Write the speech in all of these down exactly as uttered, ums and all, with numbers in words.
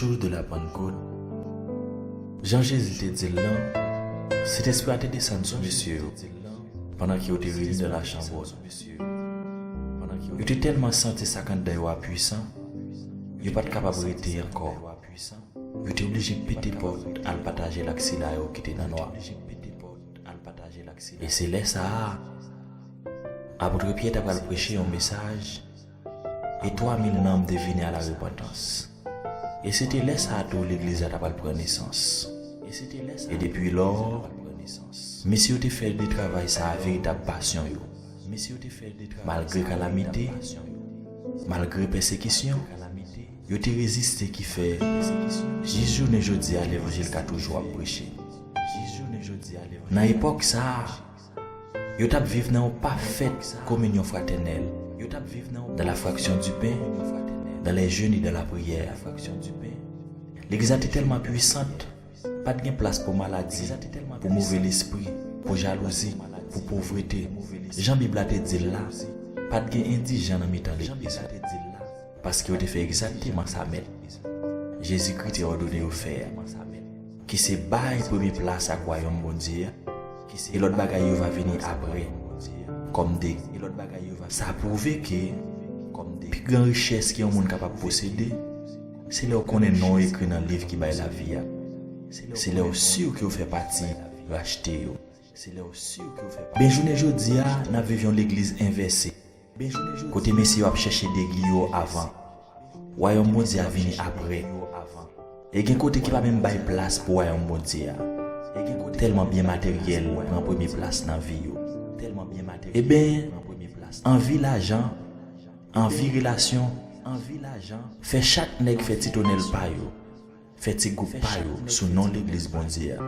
Jour de la Pentecôte, jan Jezi te di l lan, Sentespri a te desann sou mesye yo pandan ke yo te reyini nan lachanm wòt. Yo te tèlman santi sa k anndan yo a pwisan, yo pa t kapab rete ankò. Yo te oblije pete pòt al pataje l ak sila yo ki te nan nwa. E se lè sa a, apot Pyè t apral preche yon mesaj, e twa mil nanm te vini a la repantans. E se te lè sa a tou legliz la t apral pran nesans. E depi lò, mesye yo te fè de travay sa a veritab pasyon yo. Malgre kalamite, malgre pèsekisyon, yo te reziste ki fè, jis jounen jodi a, levanjil ka toujou ap preche. Nan epòk sa a, yo t ap viv nan yon pafèt kominyon fratènèl, dans la fraction du pain, dans les jeûnes et dans la prière. Legliz la te tèlman pwisant, pa t gen plas pou maladi, pou move lespri, pou jalouzi, pou povrete. Jan Bib la te di l la, pa t gen endijan nan mitan legliz la. Paske yo te fè egzakteman sa Mèt Jezikri te òdone yo fè a, ki se bay premye plas ak Wayòm Bondye a, e lòt bagay yo va vini apre, kòm de. Sa pwouve ke pi gran richès ke yon moun kapab posede, se lè w konnen non w ekri nan liv ki bay lavi a. Se lè w si ke w fè pati rachte yo. Ben, jounen jodi a, n ap viv yon legliz envèse. Kote mesye yo ap chèche degi yo avan. Wayòm Bondye a vini apre. E gen kote ki pa menm bay plas pou Wayòm Bondye a. Tèlman byen materyèl pran premye plas nan vi yo. Eben, anvi lajan, anvi relasyon, fè chak nèg fè ti tonèl pa yo, fè ti gwoup pa yo sou non legliz Bondye a.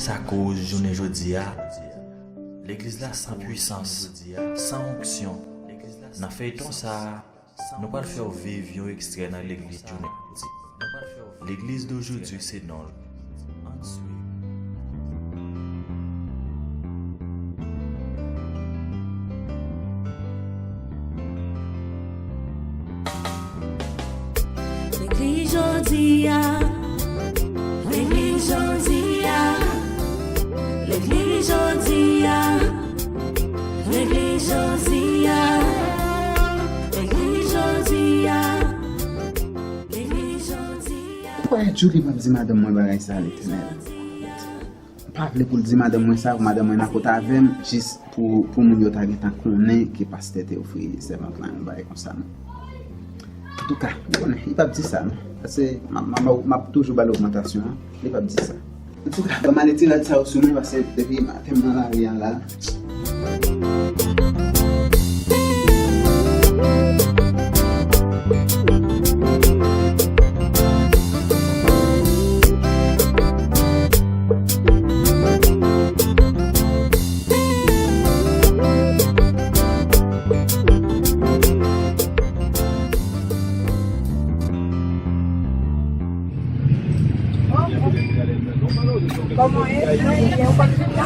Sa koz jounen jodi a, legliz la san pwisans, san onksyon. Nan feyton sa a, nou pral fè w viv yon ekstrè nan legliz jounen jodi. L'église d'aujourd'hui, se non l. Ann swiv. Legliz jodi a, legliz jodi a, legliz jodi a, legliz jodi a, legliz jodi a, legliz jodi a. Frè Julie p ap di madanm mwen bagay sa, Letènèl. M pa vle pou l di madanm mwen sa, pou madanm mwen nan kot avè m, jis pou, pou moun yo ta gentan konnen ke pastè te ofri sèvant lan yon bagay konsa, non. Antouka, m konnen, li p ap di sa, non. Paske m ap, m ap, m ap toujou ba l ogmantasyon an, li p ap di sa. Antouka, ban m ale ti rad sa yo sou mwen, paske depi maten m nan lari a la. Kòman ye? Mwen byen, ou konn vin la?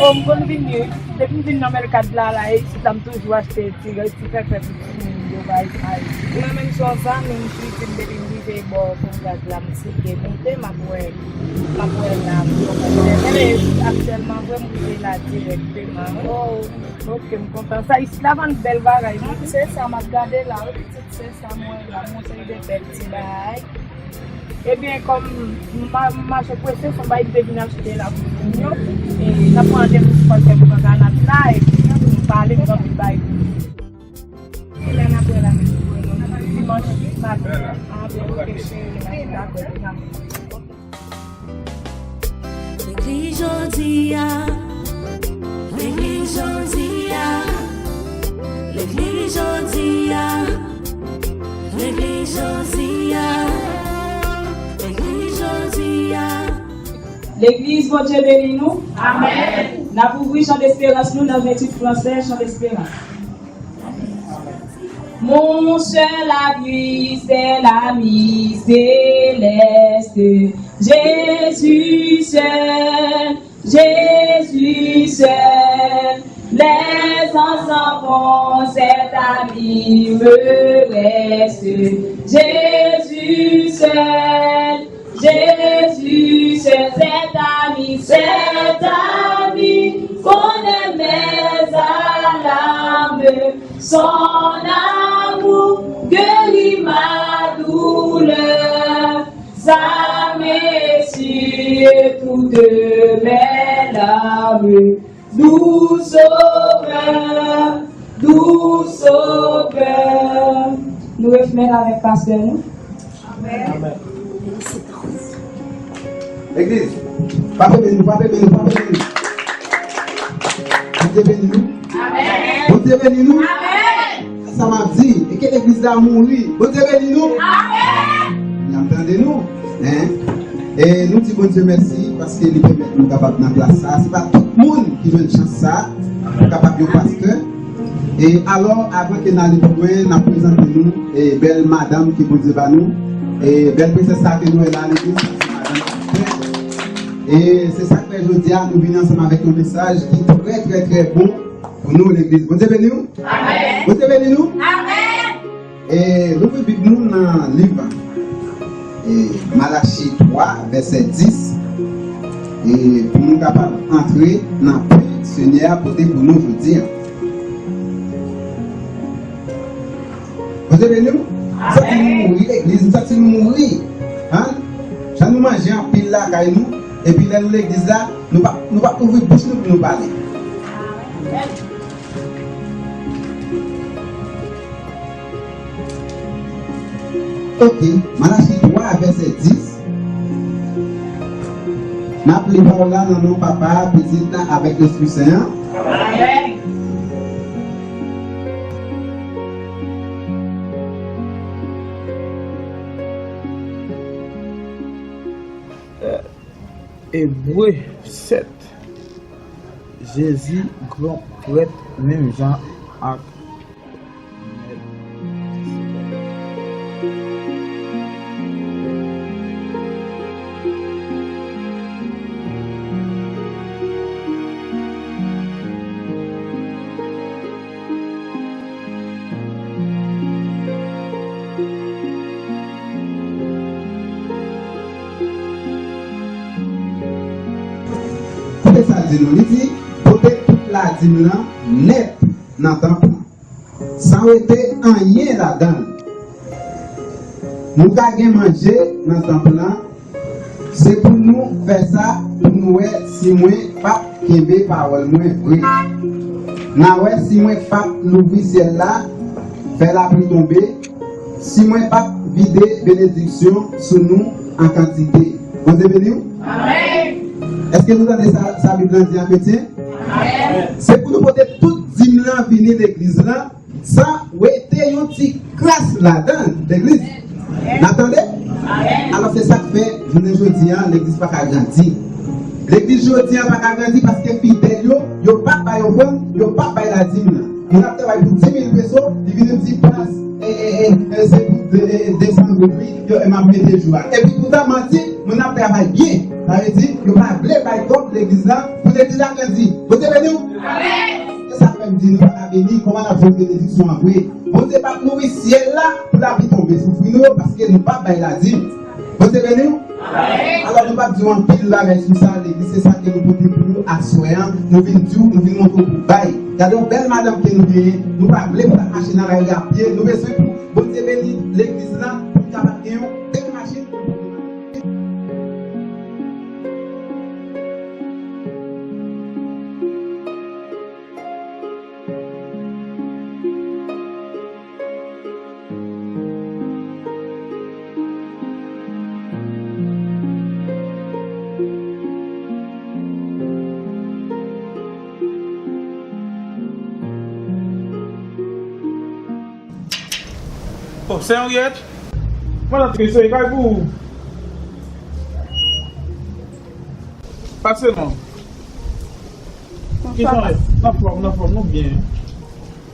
O, m konn vin wi. Depi m vin nan Mèlkat la, la, e isit la, m toujou achte ti, ti pèpè pou timoun yo, bay, bay. Mwen menm, se yon zanmi m ki di m depi m rive bò Kongrad la, m site moute, m ap wè, m ap wè la, m konprann. Men aktyèlman, vre, m rive la dirèkteman, wi. O, oke, m kontan. Sa, isit la vann bèl bagay, non? Se sa, m ap gade la, wi. Se sa m wè la, m wè yon seri de bèl ti bagay. Ebyen, kòm m a-, m mache prese, se yon bagay m te vin achte la pou moun yo. E n ap pran randevou pou pral fè pou kankanat la, epi pou nou pale, m gen anpil bagay pou nou di. Kilè n ap wè la? Dimanch maten. A, ben, oke, cheri, n ap dakò, n ap. Legliz jodi a, legliz jodi a, legliz jodi a, legliz jodi a, legliz jodi a. Legliz, Bondye beni nou. Amèn. N ap ouvri Chan Desperans nou nan venntuit fransè, Chan Desperans. Mon seul appui, c'est l'ami céleste, Jésus seul, Jésus seul. Les anges s'en vont, cet ami me reste, Jésus Seul Jésus, c'est cet ami, cet ami qu'on aimait à l'âme. Son amour guérit ma douleur, sa m'essuie toute mes larmes. Doux sauveur, doux sauveur. Nou refmen l avèk pastè nou. Amèn. Legliz, frape men nou, frape men nou, frape men nou. Bondye beni nou. Amèn. Bondye beni nou. Amèn. Sa m ap di, e ke legliz la mouri. Bondye beni nou. Amèn. N ap tande nou. Hein? E nou di Bondye mèsi paske li pèmèt nou kapab nan plas sa. Se pa tout moun ki jwenn chans sa pou kapab yon pastè. E alò, avan ke n ale pi lwen, n ap prezante nou e bèl madanm ke Bondye ba nou. E bèl prensès sa ke nou wè la, legliz, sa se madanm pastè. E se sa k fè jodi a, nou vini ansanm avèk yon mesaj ki trè, trè, trè bon pou nou, legliz. Bondye beni w. Amèn. Bondye beni nou. Amèn. E louvri Bib nou nan liv, e, Malachi twa, vèsè dis, e pou nou kapab antre nan pwen Senyè a pote pou nou jodi a. Bondye beni w. M santi nou mouri, legliz, m santi nou mouri. Hein? Jan nou manje anpil lakay nou, epi lè nou legliz la, nou pa, nou pa ouvri bouch nou pou nou pale. Ok, Malachi twa, vèsè dis. N ap li pawòl la nan non Papa a, Pitit la, avèk Lespri Sen an. Amèn. Ebre sèt. Jezi gran prèt menm jan ak Mèlkisedèk. Koute sa l di nou. Li di, pote tout ladim lan nèt nan tanp lan, san wete anyen ladan l. Nou ka gen manje nan tanp lan, se pou nou fè sa pou nou wè si mwen p ap kenbe pawòl mwen vre. N a wè si mwen p ap louvri syèl la, fè lapli tonbe, si mwen p ap vide benediksyon sou nou an kantite. Bondye beni w. Amèn. Èske nou tande sa, sa Bib lan di a, kretyen? Amèn. Se pou nou pote tout dim lan vini legliz lan, san wete yon ti kras ladan l, legliz. N ap tande? Amèn. Alò, se sa k fè, jounen jodi a, legliz pa ka grandi. Legliz jodi a pa ka grandi paske fidèl yo, yo pa bay ofrann, yo pa bay ladim nan. Moun ap travay pou dis mil peso, li vin di, "Pas, e, e, e, e, se pou de, e, e, desann goud, wi, yo, e, m ap mete jou a." Epi poutan, manti, moun ap travay byen. Sa vle di, yo pa vle bay kòb legliz la, pou legliz la grandi. Bondye beni w. Amèn. Se sa k fè m di nou pa ka beni, kòman n ap jwenn benediksyon an vre? Bondye p ap louvri syèl la pou lapli tonbe sou fwi nou yo, paske nou pa bay ladim. Bondye beni w. Amèn. Alò, nou p ap di w anpil bagay sou sa, legliz, se sa ke nou pote pou ou aswè an. Nou vin di w, nou vin montre w pou bay. Gade yon bèl madanm ke nou genyen, nou pa vle pou l ap mache nan lari a pye, nou bezwen pou Bondye beni legliz lan, pou n kapab gen yon bèl machin pou nou. Oh, sè Henriette? Mwen antre, sè, kay pou ou. Pase non. Kijan w ye? Nan fòm, nan fòm, nou byen.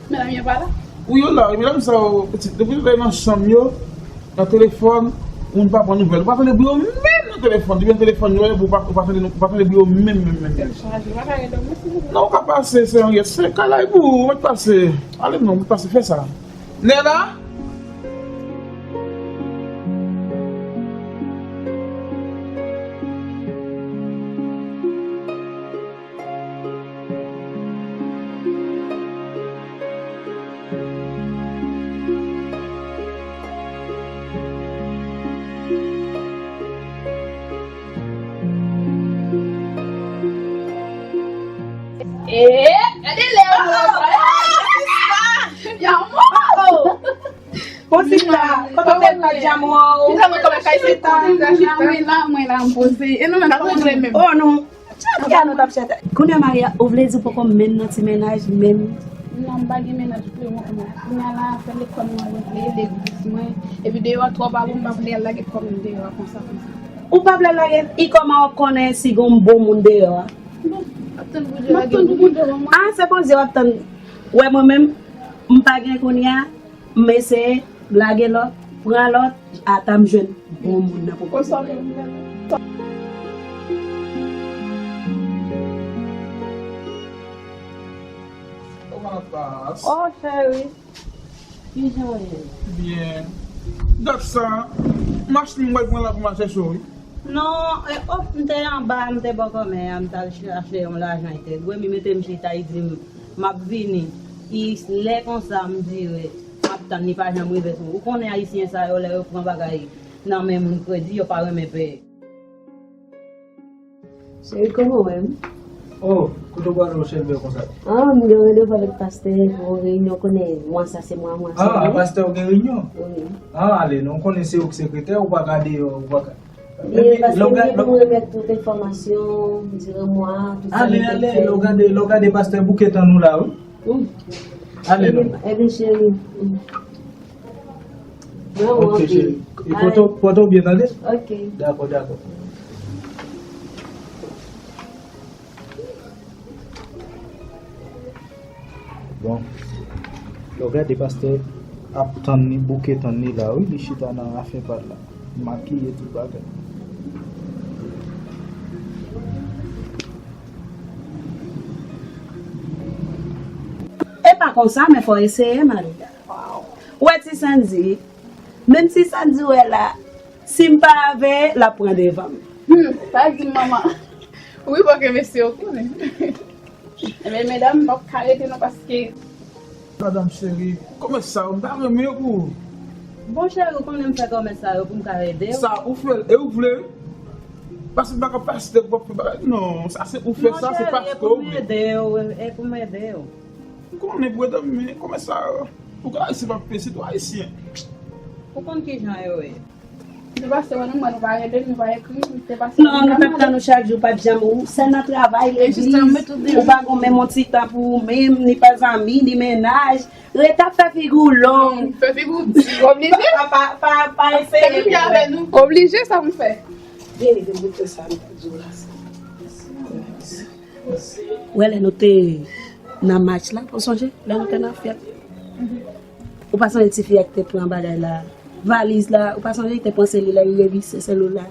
Medam yo pa la? Wi, yo la, wi, medam sa yo, pitit, depi yo nan chanm yo, nan telefòn, moun pa pran nouvèl. Ou pa tande bri yo menm nan telefòn. Depi nan telefòn yo ye, ou pa, ou pa tande, ou pa tande bri yo menm, menm, menm, menm. Yo chaje, ou pa ka ret dòmi, silvouplè? Non, ou ka pase, sè Henriette, se kay la, e pou ou, ou mèt pase. Ale non, ou mèt pase, fè sa. Nè la? Bon, sista, kote w te la djamwa ou? Chita, mwen kòmanse chita. Chita, mwen la, mwen la, m poze. E nou menm, kòman nou ye menm? Oh, nou. Chita, nou t ap chita. Kounye a, Maria, ou vle di ou poko menm nan ti mennaj menm? Non, m pa gen mennaj pou le moman. Kounye a la, se lekòl mwen vle, legliz mwen. Epi deyò a twò pa bon, m pa vle al lage kò m deyò a konsa, konsa. Ou pa vle al lage? E kòman w ap konnen si gon bon moun deyò a? Bon, m ap tann pou Dye lage bon moun deyò a. Ah, se Bondye w ap tann. Wè, mwen menm, m pa gen kounye a. M eseye lage lòt, pran lòt, ata m jwenn bon moun nan pou konsa. Kòman pas? Oh, cheri. Kijan w ye? Byen. Dat sa, machin mwen pran la pou m al chèche w, wi. Non, e, oh, m te anba, m te bò kòmè a, m t al chache yon lajan entèg. Remi mete m chita, li di m, m ap vini. E lè konsa, m dire, m ap tann, li pa janm rive sou. Ou konnen ayisyen sa yo, lè yo pran bagay nan men moun kredi, yo pa renmen peye. Cheri, kòman w ye? Oh, kote w prale w chèlbè konsa? Ah, m gen randevou avèk pastè pou yon reyinyon, konnen mwa sa se mwa, mwa sa. Ah, a pastè w gen reyinyon? Wi. Ah, ale non, konnen se ou k sekretè, ou pa ka deyò, ou pa ka. E paske m gen pou m remèt tout enfòmasyon, diran mwa, tout sa. Ale, ale, lè w gade, lè w gade pastè bouke tann ou la, wi. Ale non. Ebyen, cheri. Ok, cheri. E pòte w byen, tande? Ok. Dakò, dakò. Bon, lè w gade pastè ap tann li, bouke tann li la, wi, li chita nan afen pa l la. Makiye tout bagay. E pa konsa, men fò eseye, Maria. Ou wè ti Sandy, menm si Sandy wè la, si m pa veye, l ap pran devan m. Hmm, pa di m, manman. Wi, paske mesye yo konnen. Ebyen, medam, m p ap ka rete non, paske... Madanm cheri, kòmès sa yo, m ta renmen yo pou ou. Bon, cheri, ou konnen m fè kòmès sa yo pou m ka ede w. Sa ou fè l, e ou vle? Paske m pa ka pastè pou w ap fè bagay. Non, sa se ou fè sa, se paske ou vle. Non, cheri, e pou m ede w, e pou m ede w. M konnen pou ede m, men kòmès sa yo, pou ka ayisyen pa peye, sitou ayisyen. Ou konn kijan yo ye. Se pastè wè nou, mwen nou pa rele, nou pa ekri, se pastè. Non, nou t ap tann ou chak jou, pa t janm ou. Sèl nan travay, legliz, ou pa gon menm yon ti tan pou ou menm, ni pa zanmi, ni mennaj. Ret ap fè figi w long. Fè figi w di, oblije. Pa, pa, pa, pa eseye. Se nou ki avè nou. Oblije sa pou fè. Vini, vin goute sa, m di w la. Wè lè nou te nan match la, ou sonje? Lè nou te nan fyèl. Ou pa sonje tifi a ki te pran bagay la? Valiz la, ou pa sonje li te pran selil la, li revise selil la?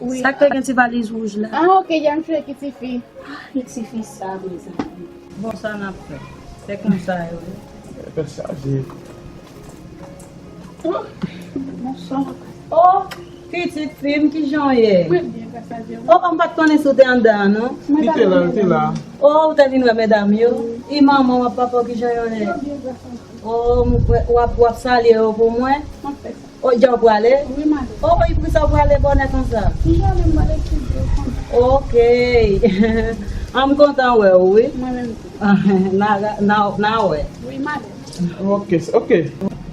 Wi. Sa k te gen ti valiz wouj la? Ah, ok, y a m chwe ki tifi. Ah, e tifi sa, mezanmi. Bon, sa n ap fè? Se konsa yo ye. Tèt chaje. Oh, bonswa. Oh, pitit fi m, kijan w ye? Mwen byen, gras a Dye. Oh, oh, m pa t konnen si w te anndan an, non. Li te la, li te la. Oh, ou te vin wè medam yo? E manman w ak papa w, kijan yo ye? Mwen byen, gras a Dye. Oh, m, w ap, w ap salye yo pou mwen? M ap fè sa. Oh, dja w prale? Wi, madanm. Oh, e poukisa w prale bonè konsa? M prale, m prale etidye konsa. Ok. An, m kontan wè w, wi. Mwen menm tou. Na, na, na wè. Wi, madanm. Ok, ok.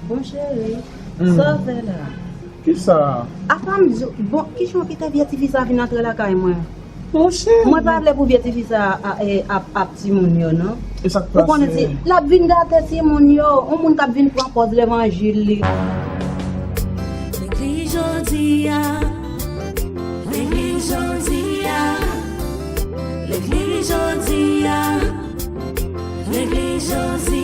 Bon, cheri, sa w fè la? Kisa? Apa m di w, bon, kijan w kite vye tifi sa vin antre lakay mwen? Monchè. Mwen pa vle pou vye tifi sa a, e, ap, ap timoun yo, non. E sa k pase? Ou konnen ti, l ap vin gate timoun yo. Yon moun k ap vin pran pòz levanjil li. Legliz jodi a, legliz jodi a, legliz jodi a, legliz jodi a.